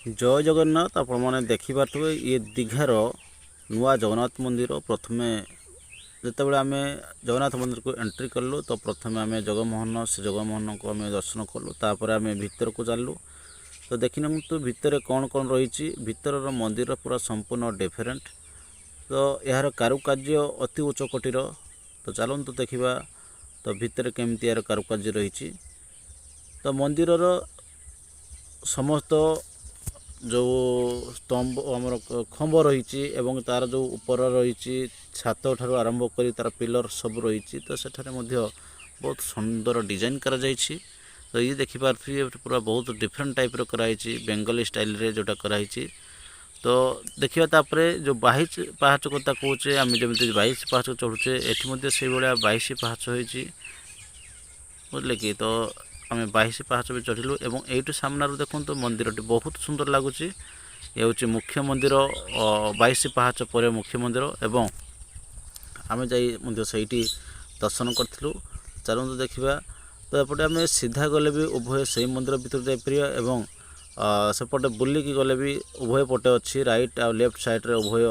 ଜୟ ଜଗନ୍ନାଥ। ଆପଣମାନେ ଦେଖିପାରୁଥିବେ, ଇଏ ଦୀଘାର ନୂଆ ଜଗନ୍ନାଥ ମନ୍ଦିର। ପ୍ରଥମେ ଯେତେବେଳେ ଆମେ ଜଗନ୍ନାଥ ମନ୍ଦିରକୁ ଏଣ୍ଟ୍ରି କଲୁ, ତ ପ୍ରଥମେ ଆମେ ଜଗମୋହନ, ସେ ଜଗମୋହନଙ୍କୁ ଆମେ ଦର୍ଶନ କଲୁ। ତାପରେ ଆମେ ଭିତରକୁ ଚାଲିଲୁ। ତ ଦେଖିନିଅନ୍ତୁ ଭିତରେ କ'ଣ କ'ଣ ରହିଛି। ଭିତରର ମନ୍ଦିର ପୁରା ସମ୍ପୂର୍ଣ୍ଣ ଡିଫରେଣ୍ଟ। ତ ଏହାର କାରୁକାର୍ଯ୍ୟ ଅତି ଉଚ୍ଚ କୋଟିର। ତ ଚାଲନ୍ତୁ ଦେଖିବା ତ ଭିତରେ କେମିତି ଏହାର କାରୁକାର୍ଯ୍ୟ ରହିଛି। ତ ମନ୍ଦିରର ସମସ୍ତ ଯେଉଁ ସ୍ତମ୍ଭ, ଆମର ଖମ୍ବ ରହିଛି ଏବଂ ତାର ଯେଉଁ ଉପର ରହିଛି, ଛାତ ଠାରୁ ଆରମ୍ଭ କରି ତାର ପିଲର ସବୁ ରହିଛି, ତ ସେଠାରେ ମଧ୍ୟ ବହୁତ ସୁନ୍ଦର ଡିଜାଇନ୍ କରାଯାଇଛି। ତ ଇଏ ଦେଖିପାରୁଥିବେ, ପୁରା ବହୁତ ଡିଫରେଣ୍ଟ ଟାଇପ୍ର କରାହେଇଛି, ବେଙ୍ଗଲୀ ଷ୍ଟାଇଲରେ ଯେଉଁଟା କରାହେଇଛି। ତ ଦେଖିବା ତାପରେ ଯେଉଁ 22 ପାହାଚ କଥା କହୁଛେ ଆମେ, ଯେମିତି 22 ପାହାଚ ଚଢ଼ୁଛେ, ଏଠି ମଧ୍ୟ ସେଇଭଳିଆ 22 ପାହାଚ ହେଇଛି, ବୁଝିଲେ କି? ତ ଆମେ 22 ପାହାଚ ବି ଚଢ଼ିଲୁ ଏବଂ ଏଇଠୁ ସାମ୍ନାରୁ ଦେଖନ୍ତୁ, ମନ୍ଦିରଟି ବହୁତ ସୁନ୍ଦର ଲାଗୁଛି। ଏ ହେଉଛି ମୁଖ୍ୟ ମନ୍ଦିର, 22 ପାହାଚ ପରେ ମୁଖ୍ୟ ମନ୍ଦିର ଏବଂ ଆମେ ଯାଇ ମଧ୍ୟ ସେଇଠି ଦର୍ଶନ କରିଥିଲୁ। ଚାଲନ୍ତୁ ଦେଖିବା। ତ ଏପଟେ ଆମେ ସିଧା ଗଲେ ବି ଉଭୟ ସେଇ ମନ୍ଦିର ଭିତରକୁ ଯାଇପାରିବା ଏବଂ ସେପଟେ ବୁଲିକି ଗଲେ ବି ଉଭୟ ପଟେ ଅଛି। ରାଇଟ୍ ଆଉ ଲେଫ୍ଟ ସାଇଡ଼୍ରେ ଉଭୟ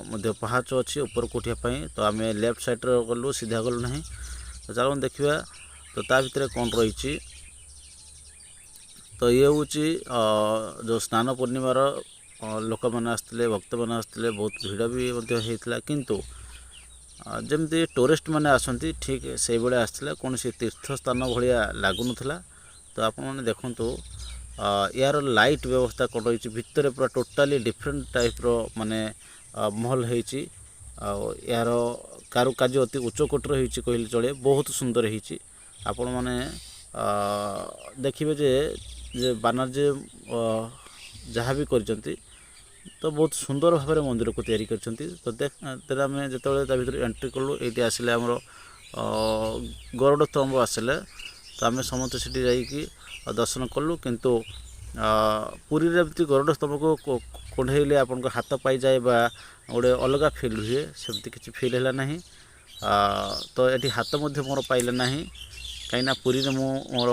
ମଧ୍ୟ ପାହାଚ ଅଛି ଉପରକୁ ଉଠିବା ପାଇଁ। ତ ଆମେ ଲେଫ୍ଟ ସାଇଡ଼୍ରେ ଗଲୁ, ସିଧା ଗଲୁ ନାହିଁ। ତ ଚାଲନ୍ତୁ ଦେଖିବା ତ ତା ଭିତରେ କ'ଣ ରହିଛି। ତ ଇଏ ହେଉଛି ଯେଉଁ ସ୍ନାନ ପୂର୍ଣ୍ଣିମାର ଲୋକମାନେ ଆସିଥିଲେ, ଭକ୍ତମାନେ ଆସିଥିଲେ, ବହୁତ ଭିଡ଼ ବି ମଧ୍ୟ ହେଇଥିଲା। କିନ୍ତୁ ଯେମିତି ଟୁରିଷ୍ଟ ମାନେ ଆସନ୍ତି, ଠିକ୍ ସେଇଭଳିଆ ଆସିଥିଲା। କୌଣସି ତୀର୍ଥ ସ୍ଥାନ ଭଳିଆ ଲାଗୁନଥିଲା। ତ ଆପଣମାନେ ଦେଖନ୍ତୁ ଏହାର ଲାଇଟ୍ ବ୍ୟବସ୍ଥା କ'ଣ ରହିଛି। ଭିତରେ ପୁରା ଟୋଟାଲି ଡିଫରେଣ୍ଟ ଟାଇପ୍ର ମାନେ ମହଲ ହେଇଛି ଆଉ ଏହାର କାରୁକାର୍ଯ୍ୟ ଅତି ଉଚ୍ଚ କୋଟିର ହେଇଛି କହିଲେ ଚଳେ। ବହୁତ ସୁନ୍ଦର ହେଇଛି। ଆପଣମାନେ ଦେଖିବେ ଯେ ବାନାର୍ଜୀ ଯାହା ବି କରିଛନ୍ତି, ତ ବହୁତ ସୁନ୍ଦର ଭାବରେ ମନ୍ଦିରକୁ ତିଆରି କରିଛନ୍ତି। ତ ଦେଖ, ଆମେ ଯେତେବେଳେ ତା ଭିତରେ ଏଣ୍ଟ୍ରି କଲୁ, ଏଇଠି ଆସିଲେ ଆମର ଗରୁଡ଼ ସ୍ତମ୍ଭ ଆସିଲେ। ତ ଆମେ ସମସ୍ତେ ସେଠି ଯାଇକି ଦର୍ଶନ କଲୁ। କିନ୍ତୁ ପୁରୀରେ ଏମିତି ଗରୁଡ଼ ସ୍ତମ୍ଭକୁ କୁଣ୍ଢେଇଲେ ଆପଣଙ୍କ ହାତ ପାଇଯାଏ ବା ଗୋଟେ ଅଲଗା ଫିଲ୍ ହୁଏ, ସେମିତି କିଛି ଫିଲ୍ ହେଲା ନାହିଁ। ତ ଏଠି ହାତ ମଧ୍ୟ ମୋର ପାଇଲେ ନାହିଁ, କାହିଁକିନା ପୁରୀରେ ମୁଁ ମୋର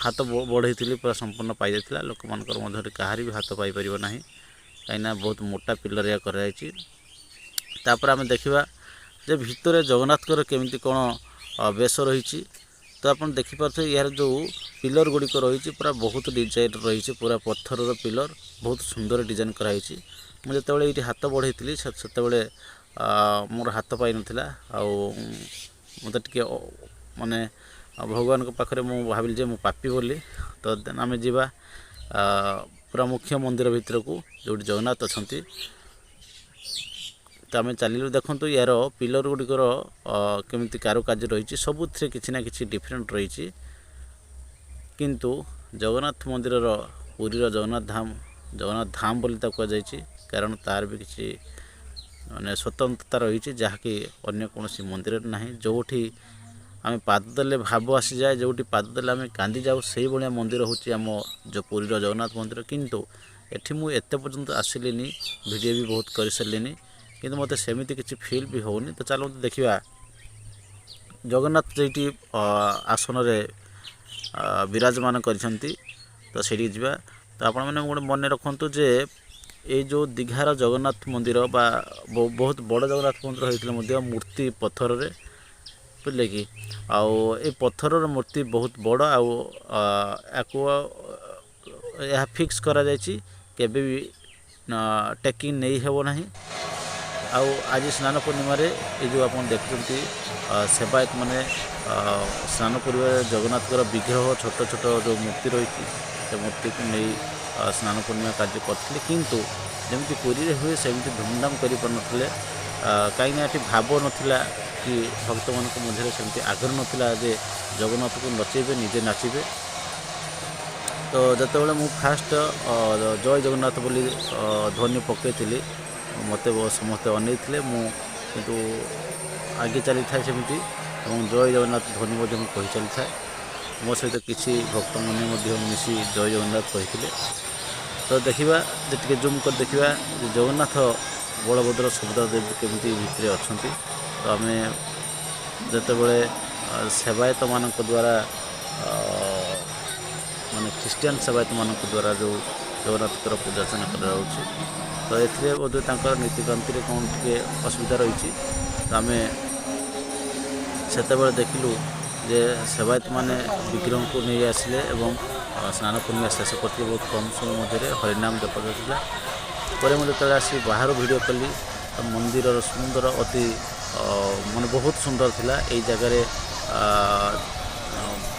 ହାତ ବଢ଼େଇଥିଲି, ପୁରା ସମ୍ପୂର୍ଣ୍ଣ ପାଇଯାଇଥିଲା। ଲୋକମାନଙ୍କର ମଧ୍ୟ ଏଠି କାହାରି ବି ହାତ ପାଇପାରିବ ନାହିଁ, କାହିଁକିନା ବହୁତ ମୋଟା ପିଲରିଆ କରାଯାଇଛି। ତାପରେ ଆମେ ଦେଖିବା ଯେ ଭିତରେ ଜଗନ୍ନାଥଙ୍କର କେମିତି କ'ଣ ବେଶ ରହିଛି। ତ ଆପଣ ଦେଖିପାରୁଥିବେ, ଏହାର ଯେଉଁ ପିଲର ଗୁଡ଼ିକ ରହିଛି, ପୁରା ବହୁତ ଡିଜାଇନ୍ ରହିଛି। ପୁରା ପଥରର ପିଲର ବହୁତ ସୁନ୍ଦର ଡିଜାଇନ୍ କରାହେଇଛି। ମୁଁ ଯେତେବେଳେ ଏଇଠି ହାତ ବଢ଼େଇଥିଲି, ସେତେବେଳେ ମୋର ହାତ ପାଇନଥିଲା ଆଉ ମୋତେ ଟିକେ ମାନେ ଭଗବାନଙ୍କ ପାଖରେ ମୁଁ ଭାବିଲି ଯେ ମୁଁ ପାପି ବୋଲି। ତ ଦେନ୍ ଆମେ ଯିବା ପୁରା ମୁଖ୍ୟ ମନ୍ଦିର ଭିତରକୁ, ଯେଉଁଠି ଜଗନ୍ନାଥ ଅଛନ୍ତି। ତ ଆମେ ଚାଲିଲୁ। ଦେଖନ୍ତୁ ଏହାର ପିଲର ଗୁଡ଼ିକର କେମିତି କାରୁକାର୍ଯ୍ୟ ରହିଛି। ସବୁଥିରେ କିଛି ନା କିଛି ଡିଫରେଣ୍ଟ ରହିଛି। କିନ୍ତୁ ଜଗନ୍ନାଥ ମନ୍ଦିରର, ପୁରୀର ଜଗନ୍ନାଥ ଧାମ, ଜଗନ୍ନାଥ ଧାମ ବୋଲି ତାକୁ କୁହାଯାଇଛି, କାରଣ ତାର ବି କିଛି ମାନେ ସ୍ୱତନ୍ତ୍ରତା ରହିଛି, ଯାହାକି ଅନ୍ୟ କୌଣସି ମନ୍ଦିରରେ ନାହିଁ। ଯେଉଁଠି ଆମେ ପାଦ ଦେଲେ ଭାବ ଆସିଯାଏ, ଯେଉଁଠି ପାଦ ଦେଲେ ଆମେ କାନ୍ଦି ଯାଉ, ସେଇଭଳିଆ ମନ୍ଦିର ହେଉଛି ଆମ ଯେଉଁ ପୁରୀର ଜଗନ୍ନାଥ ମନ୍ଦିର। କିନ୍ତୁ ଏଠି ମୁଁ ଏତେ ପର୍ଯ୍ୟନ୍ତ ଆସିଲିନି, ଭିଡ଼ିଓ ବି ବହୁତ କରିସାରିଲିନି, କିନ୍ତୁ ମୋତେ ସେମିତି କିଛି ଫିଲ୍ ବି ହେଉନି। ତ ଚାଲନ୍ତୁ ଦେଖିବା ଜଗନ୍ନାଥ ଯେଉଁଠି ଆସନରେ ବିରାଜମାନ କରିଛନ୍ତି, ତ ସେଇଠିକି ଯିବା। ତ ଆପଣମାନେ ଗୋଟେ ମନେ ରଖନ୍ତୁ ଯେ ଏଇ ଯେଉଁ ଦୀଘାର ଜଗନ୍ନାଥ ମନ୍ଦିର ବା ବହୁତ ବଡ଼ ଜଗନ୍ନାଥ ମନ୍ଦିର ହେଇଥିଲେ ମଧ୍ୟ ମୂର୍ତ୍ତି ପଥରରେ, ବୁଝିଲେ କି? ଆଉ ଏ ପଥରର ମୂର୍ତ୍ତି ବହୁତ ବଡ଼ ଆଉ ୟାକୁ ଏହା ଫିକ୍ସ କରାଯାଇଛି, କେବେ ବି ଟେକିଂ ନେଇ ହେବ ନାହିଁ। ଆଉ ଆଜି ସ୍ନାନ ପୂର୍ଣ୍ଣିମାରେ ଏ ଯେଉଁ ଆପଣ ଦେଖୁଛନ୍ତି, ସେବାୟତ ମାନେ ସ୍ନାନ ପୂର୍ଣ୍ଣିମାରେ ଜଗନ୍ନାଥଙ୍କର ବିଗ୍ରହ, ଛୋଟ ଛୋଟ ଯେଉଁ ମୂର୍ତ୍ତି ରହିଛି, ସେ ମୂର୍ତ୍ତିକୁ ନେଇ ସ୍ନାନ ପୂର୍ଣ୍ଣିମା କାର୍ଯ୍ୟ କରିଥିଲେ। କିନ୍ତୁ ଯେମିତି ପୁରୀରେ ହୁଏ, ସେମିତି ଧୁମଧାମ କରିପାରୁନଥିଲେ, କାହିଁକିନା ଏଠି ଭାବ ନଥିଲା କି ଭକ୍ତମାନଙ୍କ ମଧ୍ୟରେ ସେମିତି ଆଗ୍ରହ ନଥିଲା ଯେ ଜଗନ୍ନାଥକୁ ନଚେଇବେ, ନିଜେ ନାଚିବେ। ତ ଯେତେବେଳେ ମୁଁ ଫାଷ୍ଟ ଜୟ ଜଗନ୍ନାଥ ବୋଲି ଧ୍ୱନି ପକାଇଥିଲି, ମୋତେ ସମସ୍ତେ ଅନେଇଥିଲେ। ମୁଁ କିନ୍ତୁ ଆଗେ ଚାଲିଥାଏ ସେମିତି ଏବଂ ଜୟ ଜଗନ୍ନାଥ ଧ୍ୱନି ମଧ୍ୟ ମୁଁ କହି ଚାଲିଥାଏ। ମୋ ସହିତ କିଛି ଭକ୍ତମାନେ ମଧ୍ୟ ମିଶି ଜୟ ଜଗନ୍ନାଥ କହିଥିଲେ। ତ ଦେଖିବା ଯେ ଟିକେ ଜୁମ୍ କରି ଦେଖିବା ଯେ ଜଗନ୍ନାଥ, ବଳଭଦ୍ର, ସୁଭଦ୍ରା ଦେବୀ କେମିତି ଭିତରେ ଅଛନ୍ତି। ତ ଆମେ ଯେତେବେଳେ ସେବାୟତମାନଙ୍କ ଦ୍ୱାରା, ମାନେ ଖ୍ରୀଷ୍ଟିଆନ ସେବାୟତମାନଙ୍କ ଦ୍ୱାରା ଯେଉଁ ଜଗନ୍ନାଥଙ୍କର ପୂଜାର୍ଚ୍ଚନା କରାଯାଉଛି। ତ ଏଥିରେ ବୋଧେ ତାଙ୍କର ନୀତିକାନ୍ତିରେ କ'ଣ ଟିକେ ଅସୁବିଧା ରହିଛି। ତ ଆମେ ସେତେବେଳେ ଦେଖିଲୁ ଯେ ସେବାୟତମାନେ ବିଗ୍ରହଙ୍କୁ ନେଇ ଆସିଲେ ଏବଂ ସ୍ନାନ ପୂର୍ଣ୍ଣିମା ଶେଷ କରିଥିଲେ ବହୁତ କମ୍ ସମୟ ମଧ୍ୟରେ। ହରିନାମ ଜପ ଚାଲିଥିଲା। ପରେ ମୁଁ ଯେତେବେଳେ ଆସି ବାହାରୁ ଭିଡ଼ିଓ କଲି, ତ ମନ୍ଦିରର ସୁନ୍ଦର ଅତି ମାନେ ବହୁତ ସୁନ୍ଦର ଥିଲା। ଏଇ ଜାଗାରେ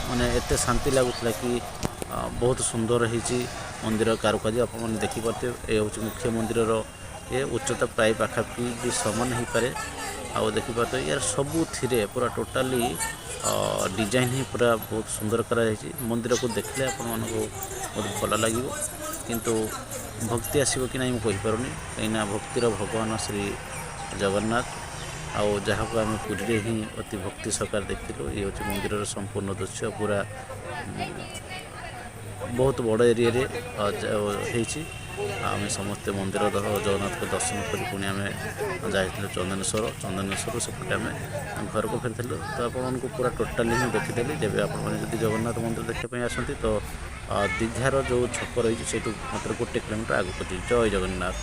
ମାନେ ଏତେ ଶାନ୍ତି ଲାଗୁଥିଲା କି ବହୁତ ସୁନ୍ଦର ହେଇଛି ମନ୍ଦିର କାରୁକାର୍ଯ୍ୟ, ଆପଣମାନେ ଦେଖିପାରୁଥିବେ। ଏ ହେଉଛି ମୁଖ୍ୟ ମନ୍ଦିରର ଏ ଉଚ୍ଚତା ପ୍ରାୟ ପାଖାପାଖି ବି ସମାନ ହେଇପାରେ। ଆଉ ଦେଖିପାରୁଥିବେ, ୟାର ସବୁଥିରେ ପୁରା ଟୋଟାଲି ଡିଜାଇନ୍ ହିଁ ପୁରା ବହୁତ ସୁନ୍ଦର କରାଯାଇଛି। ମନ୍ଦିରକୁ ଦେଖିଲେ ଆପଣମାନଙ୍କୁ ବହୁତ ଭଲ ଲାଗିବ, କିନ୍ତୁ ଭକ୍ତି ଆସିବ କି ନାହିଁ ମୁଁ କହିପାରୁନି, କାହିଁକିନା ଭକ୍ତିର ଭଗବାନ ଶ୍ରୀ ଜଗନ୍ନାଥ, ଆଉ ଯାହାକୁ ଆମେ ପୁରୀରେ ହିଁ ଅତି ଭକ୍ତି ସହକାରେ ଦେଖିଥିଲୁ। ଇଏ ହେଉଛି ମନ୍ଦିରର ସମ୍ପୂର୍ଣ୍ଣ ଦୃଶ୍ୟ। ପୁରା ବହୁତ ବଡ଼ ଏରିଆରେ ହେଇଛି। ଆମେ ସମସ୍ତେ ମନ୍ଦିର ଜଗନ୍ନାଥଙ୍କ ଦର୍ଶନ କରି ପୁଣି ଆମେ ଯାଇଥିଲୁ ଚନ୍ଦନେଶ୍ୱର। ଚନ୍ଦନେଶ୍ୱରରୁ ସେପଟେ ଆମେ ଘରକୁ ଫେରିଥିଲୁ। ତ ଆପଣମାନଙ୍କୁ ପୁରା ଟୋଟାଲି ହିଁ ଦେଖିଦେଲି। ଯେବେ ଆପଣମାନେ ଯଦି ଜଗନ୍ନାଥ ମନ୍ଦିର ଦେଖିବା ପାଇଁ ଆସନ୍ତି, ତ ଦୀଘାର ଯେଉଁ ଛକ ରହିଛି, ସେଇଠୁ ମାତ୍ର 1 କିଲୋମିଟର ଆଗକୁ ଅଛି। ଜୟ ଜଗନ୍ନାଥ।